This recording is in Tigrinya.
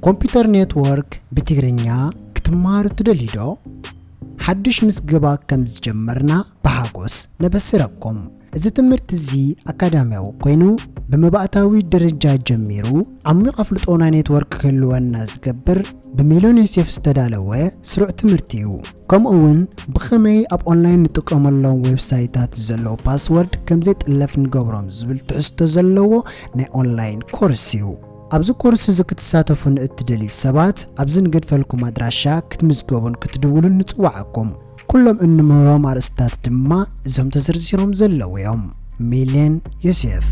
ኮምፒውተር ኔትወርክ ብትግርኛ ክትመሃሩ ትደልዩ ዶ? ሓድሽ ምዝገባ ከም ዝጀመርና ብሓጎስ ነበስረኩም። እዚ ትምህርቲ እዚ ኣካዳሚያዊ ኮይኑ ብመባእታዊ ደረጃ ጀሚሩ ዓሚቕ ኣፍልጦ ናይ ኔትወርክ ክህልወና ዝገብር ብሚልዮን ዮሴፍ ዝተዳለወ ስሩዕ ትምህርቲ እዩ። ከምኡ እውን ብኸመይ ኣብ ኦንላይን ንጥቀመሎም ዌብሳይታት ዘለዉ ፓስወርድ ከም ዘይጥለፍ ንገብሮም ዝብል ትሕዝቶ ዘለዎ ናይ ኦንላይን ኮርስ እዩ። ኣብዚ ኮርስ እዚ ክትሳተፉ ንእትደልዩ ሰባት ኣብዚ ንገድፈልኩም ኣድራሻ ክትምዝገቡን ክትድውሉን ንጽውዓኩም። ኩሎም እንምህሮም ኣርእስታት ድማ እዞም ተዘርዚሮም ዘለዉ እዮም። ሚልዮን ዮሴፍ።